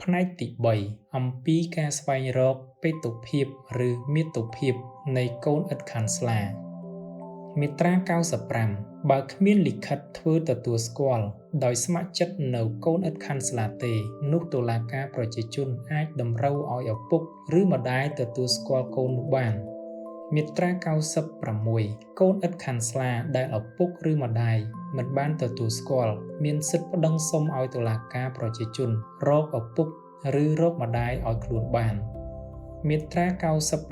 ផ្នែកទី3អំពីការស្វែងរកបេតុភាពឬមាតុភាពនៃកូនឥតខាន់ស្លាមាត្រា95បើគ្មានលិខិតធ្វើទទួលស្គាល់ដោយស្ម័គ្រចិត្តនៅកូនឥតខាន់ស្លាទេនោះតុលាការប្រជាជនអាចតម្រូវឲ្យឪពុកឬម្ដាយទទួលស្គាល់កូននោះបានមាត្រា96កូនឥតខាន់ស្លាដែលឪពុកឬម្ដាយមិនបានទទួលស្គាល់មានសិទ្ធិប្តឹងសុំឲ្យតុលាការប្រជាជនរកឪពុកឬរកម្ដាយឲ្យខ្លួនបានមាត្រា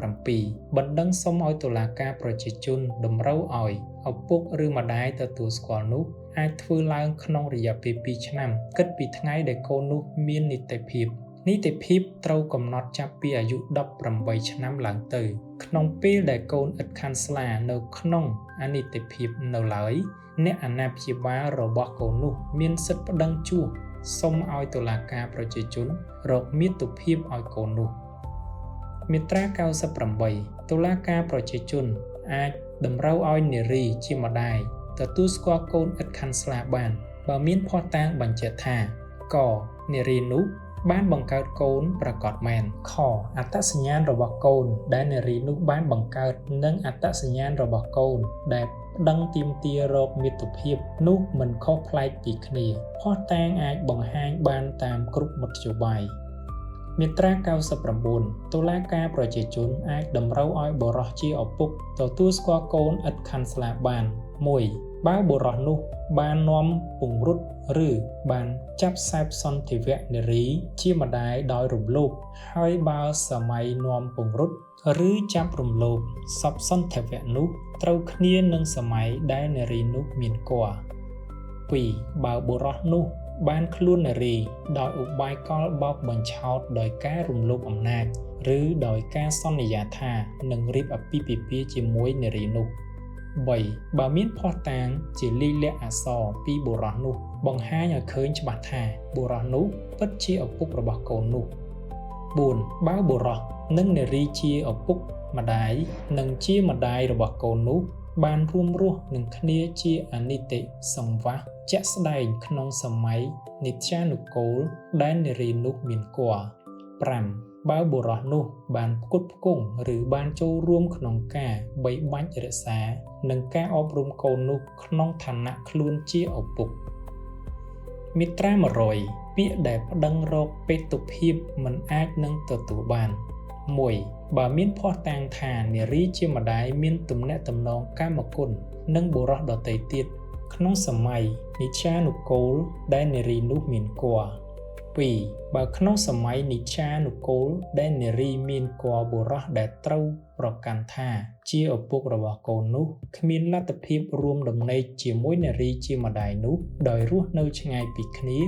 97បណ្ដឹងសុំឲ្យតុលាការប្រជាជនតម្រូវឲ្យឪពុកឬម្ដាយទទួលស្គាល់នោះអាចធ្វើឡើងក្នុងរយៈពេល2ឆ្នាំគិតពីថ្ងៃដែលកូននោះមាននីតិភាពនីតិភាពត្រូវកំណត់ចាប់ពីអាយុ18ឆ្នាំឡើងទៅក្នុងពេលដែលកូនឥតខាន់ស្លានៅក្នុងអនីតិភាពនៅឡើយអ្នកអាណាព្យាបាលរបស់កូននោះមានសិទ្ធិប្តឹងជួសសុំឲ្យតុលាការប្រជាជនរកមាតុភាពឲ្យកូននោះមាត្រា98តុលាការប្រជាជនអាចតម្រូវឲ្យនារីជាម្ដាយទទួលស្គាល់កូនឥតខាន់ស្លាបានបើមានភស្តុតាងបញ្ជាក់ថាកនារីនោះបានបង្កើតកូនប្រាកដមែនខអត្តសញ្ញាណរបស់កូនដែលនារីនោះបានបង្កើតនិងអត្តសញ្ញាណរបស់កូនដែលប្តឹងទាមទាររកមាតុភាពនោះមិនខុសប្លែកពីគ្នាភស្តុតាងអាចបង្ហាញបានតាមគ្រប់មធ្យោបាយមាត្រា99តុលាការប្រជាជនអាចតម្រូវឲ្យបុរសជាឪពុកទទួលស្គាល់កូនឥតខាន់ស្លាបាន1បើបុរសនោះបាននាំពង្រុតឬបានចាប់សេពសន្ធិវៈនារីជាម្ដាយដោយរំលោភហើយបើសម័យនាំពង្រុតឬចាប់រំលោភសពសន្ធិវៈនោះត្រូវគ្នានឹងសម័យដែលនារីនោះមានគភ៌2បើបុរសនោះបានខ្លួននារីដោយឧបាយកលបោកបញ្ឆោតដោយការរំលោភអំណាចឬដោយការសន្យាថានឹងរៀបអាពាហ៍ពិពាហ៍ជាមួយនារីនោះ3បើមានភស្តុតាងជាលាយលក្ខណ៍អក្សរពីបុរសនោះបង្ហាញឲ្យឃើញច្បាស់ថាបុរសនោះពិតជាឪពុករបស់កូននោះ4បើបុរសនិងនារីជាឪពុកម្ដាយនិងជាម្ដាយរបស់កូននោះបានរួមរស់នឹងគ្នាជាអនិតិសង្វាសជាក់ស្ដែងក្នុងសម័យនិត្យានុកូលដែលនារីនោះមានគភ៌5បើបុរសនោះបានផ្គត់ផ្គង់ឬបានចូលរួមក្នុងការបីបាច់រក្សានិងការអប់រំកូននោះក្នុងឋានៈខ្លួនជាឪពុកមាត្រា100ពាក្យដែលប្តឹងរកបេតុភាពមិនអាចនឹងទទួលបាន1បើមានភស្តុតាងថានារីជាម្ដាយមានទំនាក់ទំនងកាមគុណនិងបុរសដទៃទៀតក្នុងសម័យនិច្ឆានុកូលដែលនារីនោះមានគភ៌2បើក្នុងសម័យនិច្ឆានុកូលដែលនារីមានគភ៌បុរសដែលត្រូវប្រកាន់ថាជាឪពុករបស់កូននោះគ្មានលទ្ធភាពរួមដំណេកជាមួយនារីជាម្ដាយនោះដោយរស់នៅឆ្ងាយពីគ្នា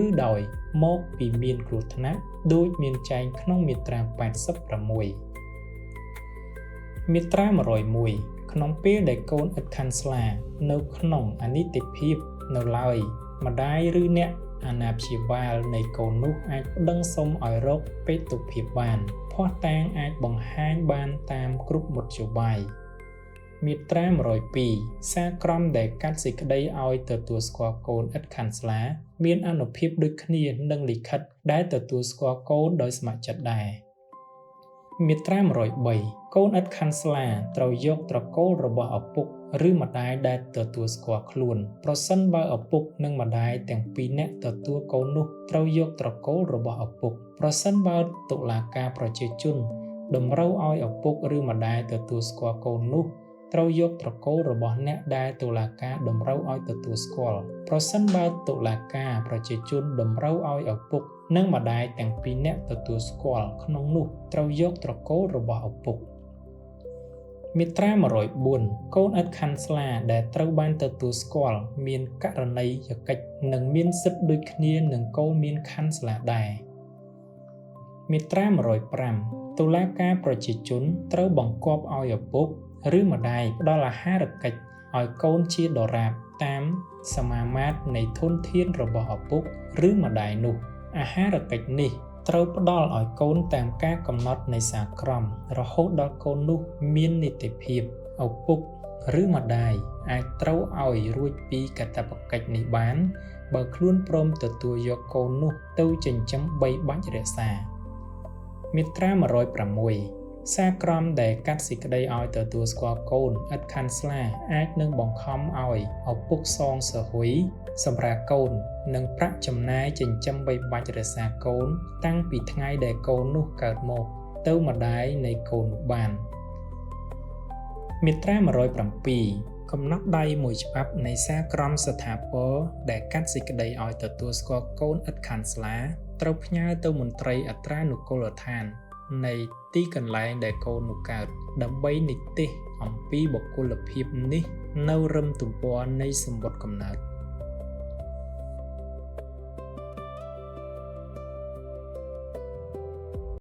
ឬដោយមកពីមានគ្រោះថ្នាក់ដូចមានចែងក្នុងមាត្រា86មាត្រា101ក្នុងពេលដែលកូនឥតខាន់ស្លានៅក្នុងអនិតិភាពនៅឡើយម្ដាយឬអ្នកអាណាព្យាបាលនៃកូននោះអាចប្តឹងសុំឲ្យរកបេតុភាពបានភស្តុតាងអាចបង្ហាញបានតាមគ្រប់មធ្យោបាយមាត្រា102សារក្រមដែលកាត់សេចក្តីឲ្យទទួលស្គាល់កូនឥតខាន់ស្លាមានអានុភាពដូចគ្នានឹងលិខិតដែលទទួលស្គាល់កូនដោយស្ម័គ្រចិត្តដែរមាត្រា103កូនឥតខាន់ស្លាត្រូវយកត្រកូលរបស់ឪពុកឬម្ដាយដែលទទួលស្គាល់ខ្លួនប្រសិនបើឪពុកនិងម្ដាយទាំងពីរនាក់ទទួលកូននោះត្រូវយកត្រកូលរបស់ឪពុកប្រសិនបើតុលាការប្រជាជនតម្រូវឲ្យឪពុកឬម្ដាយទទួលស្គាល់កូននោះត្រូវយកត្រកូលរបស់អ្នកដែលតុលាការតម្រូវឲ្យទទួលស្គាល់ប្រសិនបើតុលាការប្រជាជនតម្រូវឲ្យឪពុកនិងម្ដាយទាំងពីរនាក់ទទួលស្គាល់ក្នុងនោះត្រូវយកត្រកូលរបស់ឪពុកមាត្រា104កូនឥតខាន់ស្លាដែលត្រូវបានទទួលស្គាល់មានករណីយកិច្ចនិងមានសិទ្ធិដូចគ្នានឹងកូនមានខាន់ស្លាដែរមាត្រា105តុលាការប្រជាជនត្រូវបង្គាប់ឲ្យឪពុកឬម្ដាយផ្ដល់អាហារកិច្ចឲ្យកូនជាដរាបតាមសមាមាត្រនៃធនធានរបស់ឪពុកឬម្ដាយនោះអាហារកិច្ចនេះត្រូវផ្ដល់ឲ្យកូនតាមការកំណត់នៃសាលក្រមរហូតដល់កូននោះមាននីតិភាពឪពុកឬម្ដាយអាចត្រូវឲ្យរួចពីកាតព្វកិច្ចនេះបាន បើខ្លួនព្រមទទួលយកកូននោះទៅចិញ្ចឹមបីបាច់រក្សាមាត្រា106សាលក្រមដែលកាត់សេចក្តីឲ្យទទួលស្គាល់កូនឥតខាន់ស្លាអាចនឹងបង្ខំឲ្យឪពុកសងសហុយសម្រាប់កូននិងប្រាក់ចំណាយចិញ្ចឹមបីបាច់រក្សាកូនតាំងពីថ្ងៃដែលកូននោះកើតមកទៅម្ដាយនៃកូននោះបានមាត្រា107កំណត់ដៃមួយច្បាប់នៃសាលក្រមស្ថាពរដែលកាត់សេចក្តីឲ្យទទួលស្គាល់កូនឥតខាន់ស្លាត្រូវផ្ញើទៅមន្ត្រីអត្រានុកូលដ្ឋាននៃទីកន្លែងដែលកូននោះកើតដើម្បីនិទេសអំពីបុគ្គលភាពនេះនៅរឹមទំព័រនៃសម្បត្តិកំណើត។